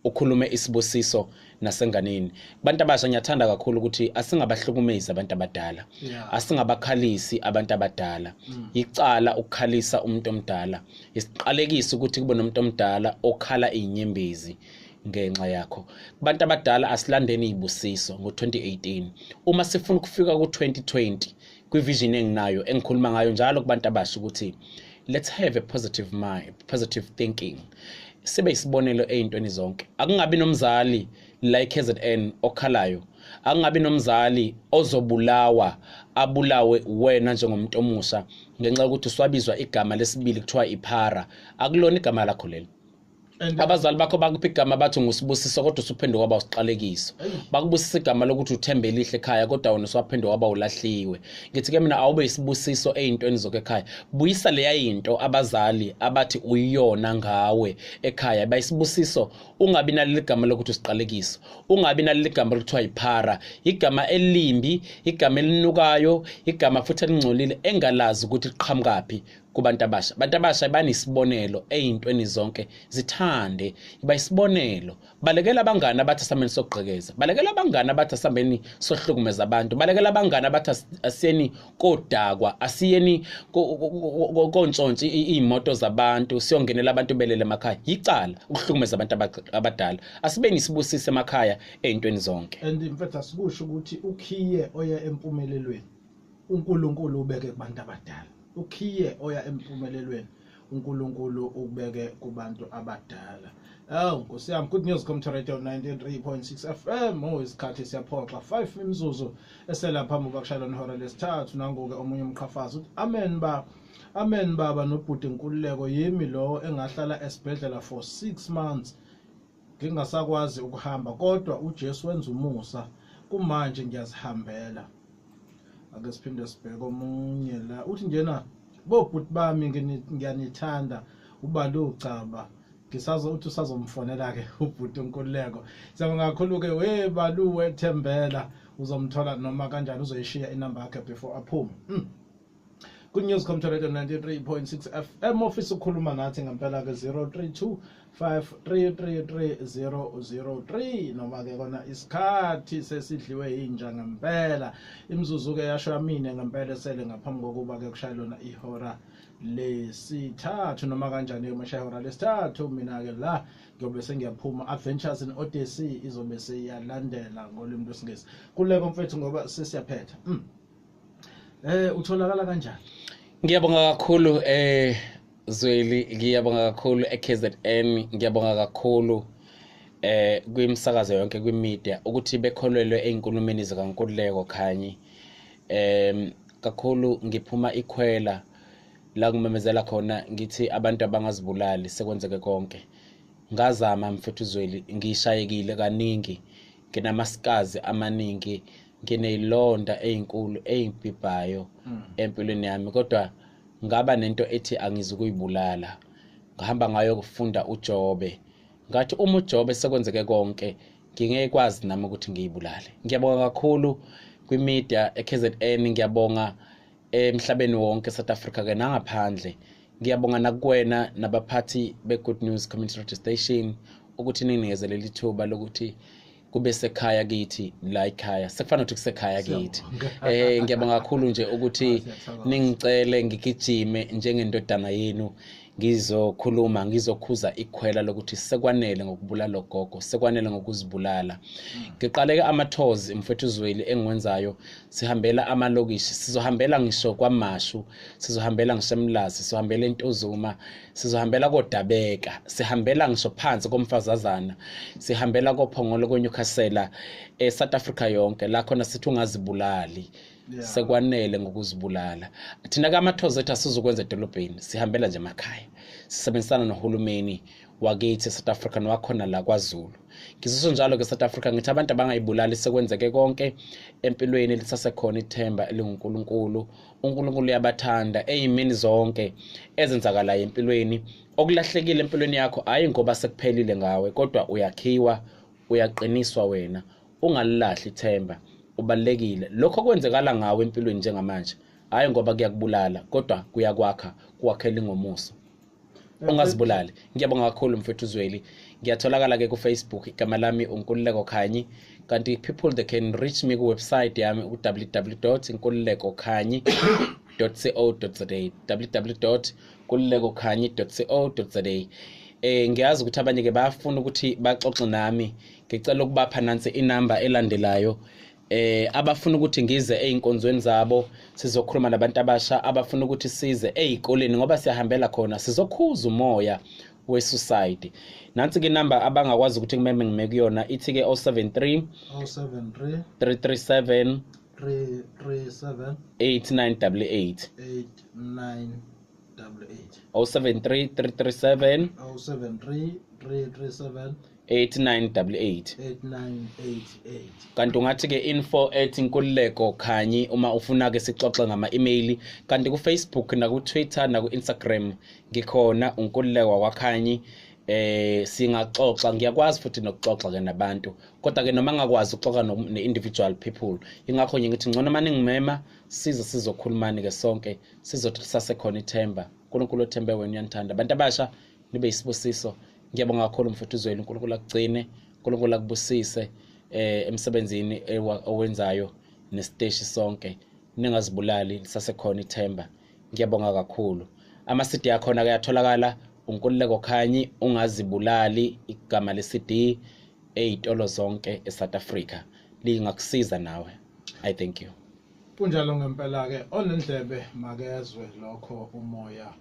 Ukhulume isibusiso nasenganeni. Bantu abasha, ngiyathanda kakhulu ukuthi asingabahlukumezi abantu abadala, asingabakhalisi abantu abadala. Icala ukukhalisa umuntu omdala, isiqalekiso ukuthi kube nomuntu omdala okhala izinyembezi ngenxa yakho. Kubantu abadala, asilandeni izibusiso ngo-2018 uma sifuna ukufika ku-2020 kwi-vision enginayo engikhuluma ngayo njalo kubantu abasha, ukuthi let's have a positive mind, positive thinking, sibe isibonelo ey'ntweni zonke. Akungabi nomzali la e-KZN okhalayo, akungabi nomzali ozobulawa, abulawe wena njengomuntu omusha ngenxa yokuthi uswabizwa igama lesibili kuthiwa iphara. Akulona igama lakho lelo. And Abazali bakho bakupha igama bathi nguSibusiso, kodwa usuphenduka waba usiqalekiso. Bakubusisa igama lokuthi uthembe elihle ekhaya, kodwa wena uswaphenduka waba ulahliwe. Ngithi-ke mina, awube isibusiso ey'ntweni zonke ekhaya. Buyisa leya yinto abazali abathi uyiyona ngawe ekhaya, bayisibusiso. Ungabi naleli gama lokuthi usiqalekiso, ungabi naleli gama lokuthiwa yiphara, igama elimbi, igama elinukayo, igama futhi elingcolile engalazi ukuthi liqhamukaphi kubantu abasha. Abantu abasha banesibonelo ey'ntweni zonke. Zithande, iba isibonelo. Balekela abangani abathi asambeni sokugqekeza, balekela abangani abathi asambeni sohlukumeza abantu, balekela abangani abathi asiyeni kodakwa, asiyeni kontshontsha iy'moto zabantu, siyongenela abantu belele emakhaya. Yicala ukuhlukumeza abantu abadala. Asibeni isibusiso emakhaya ey'ntweni zonke. And mfethu, asikusho ukuthi ukhiye oya empumelelweni uNkulunkulu ubeke kubantu abadala. Ukhiye oya empumelelweni uNkulunkulu ukubeke kubantu abadala. Oh Nkosi yami. Good News Community Radio 93.6 FM. Oh, isikhathi siyaphoxa, 5 imizuzu esela phambi kwakushayela ihora lesithathu. Nangu-ke omunye umqhafazo, uthi, "Amen ba, amen baba nobhuti Nkululeko. Yimi lo engahlala esibhedlela for 6 months ngingasakwazi ukuhamba, kodwa uJesu wenza umusa, kumanje ngiyazihambela." Ake siphinde sibheke omunye la, uthi njena, "Bobhuti bami, ngiyanithanda, uBalu Caba." Ngisazo uthi usazomfonela ke ubhuti uNkululeko. Siyabonga kakhulu ke we Balu wethembela, uzomthola noma kanjani, uzoyishiya inamba yakhe before aphume. Good News Community Radio 93.6 FM, office ukukhuluma nathi ngempela ke 032 5333003. Noma ke kona isikhathi sesidliwe inja ngempela, imizuzu ke yasho yamine ngempela esele ngaphambi kokuba ke kushaya lona ihora lesithathu. Noma kanjani ke mashaya ihora lesithathu, mina ke la ngiyobe sengiyaphuma. Adventures in Odyssey izobe seyalandela ngolimi lwesiNgisi. Kuleko mfethu, ngoba sesiyaphetha. Utholakala kanjani? Ngiyabonga kakhulu Zweli, ngiyabonga kakhulu eKZN, ngiyabonga kakhulu kwimsakazo yonke, kwimedia, ukuthi bekholelwe einkulumeni zikaNkululeko Khanyi. Kakhulu ngiphuma ikhwela la ngimemezela khona ngithi abantu abangazibulali, sekwenzeke konke. Ngazama mfethu Zweli, ngishayekile kaningi, nginamasikazi amaningi, ngineyilonda ezinkulu eyibhibhayo empilweni yami, kodwa ngaba nento ethi angizukuyibulala. Ngahamba ngayo kufunda uJobe, ngathi uma uJobe sekwenzeke konke, ngingeke kwazi nami ukuthi ngiyibulale. Ngiyabonga kakhulu kwimedia eKZN, ngiyabonga emhlabeni wonke, South Africa ke nangaphandle. Ngiyabonga nakuwena nabaphathi be-Good News Community Radio Station ukuthi ninginikeze leli thuba lokuthi kube sekhaya kithi la ekhaya, sekufana ukuthi kusekhaya kithi. Ngiyabonga kakhulu nje ukuthi Siyathokoza. ningicele ngigijime njengendodana yenu, ngizokhuluma, ngizokhuza ikhwela lokuthi sekwanele ngokubulala ogogo, sekwanele ngokuzibulala. Ngiqaleke ama-tours mfethu Zweli engiwenzayo, sihambela amalokishi, sizohambela ngisho KwaMashu, sizohambela ngisho eMlazi, sizohambela eNtuzuma, sizohambela koDabeka, sihambela ngisho phansi koMfazazana, sihambela koPhongolo, koNewcastle, eSouth Africa yonke, la khona sithi ungazibulali. Sekwanele ngokuzibulala. Thina ke ama-tours ethu asizokwenza edolobheni, sihambela nje emakhaya, sisebenzisana nohulumeni wakithi eSouth Africa nowakhona la KwaZulu. Ngisisho njalo ke South Africa, ngithi abantu abangayibulali, sekwenzeke konke empilweni, lisasekhona ithemba elinguNkulunkulu. UNkulunkulu uyabathanda eyimini zonke ezenzakalayo empilweni. Okulahlekile empilweni yakho, hayi ngoba sekuphelile ngawe, kodwa uyakhiwa, uyaqiniswa wena. Ungalilahli ithemba, ubalekile. Lokho kwenzekala ngawe empilweni njengamanje, hayi ngoba kuyakubulala, kodwa kuyakwakha, kuwakhela ingomuso. Ungazibulali. Ngiyabonga kakhulu mfethu Zweli. Ngiyatholakala ke ku Facebook, igama lami uNkululeko Khanyi, kanti people they can reach me ku website yami u www.nkululekokhanyi.co.za, www.nkululekokhanyi.co.za. Ngiyazi ukuthi abanye ke bayafuna ukuthi baxoxe nami, ngicela ukubapha nansi inamba elandelayo. Abafuna ukuthi ngize ey'nkonzweni zabo sizokhuluma nabantu abasha, abafuna ukuthi size ey'koleni ngoba siyahambela khona sizokhuza umoya we-suicide. Nansi ke inamba abangakwazi ukuthi ngimeme ngime kuyona, ithi-ke 073 073 337 337 8988, 8988, 073 337 073 337 8988. 8988. Kanti ungathi-ke info@nkululekokhanyi uma ufuna-ke sixoxe ngama-email. Kanti ku-Facebook naku-Twitter naku-Instagram ngikhona uNkululeko wakwaKhanyi. Singaxoxa, ngiyakwazi futhi nokuxoxa ke nabantu, kodwa ke noma ngakwazi ukuxoxa ne-individual people, ingakho nje ngithi ngcono mane ngimema size sizokhulumani ke sonke, sizothi lisasekhona ithemba. uNkulunkulu othembe wena uyanithanda. Abantu abasha nibe yisibusiso. Ngiyabonga kakhulu mfuthu Zweli, uNkulunkulu akugcine, uNkulunkulu akubusise emsebenzini owenzayo nesiteshi sonke. Ningazibulali, lisasekhona ithemba. Ngiyabonga kakhulu. Ama-CD akhona kuyatholakala uNkululeko Khanyi, ungazibulali, igama le-CD ey'tolo zonke eSouth Africa. Lingakusiza nawe. I thank you. Kunjalo ngempela ke, onendlebe makezwe lokho umoya.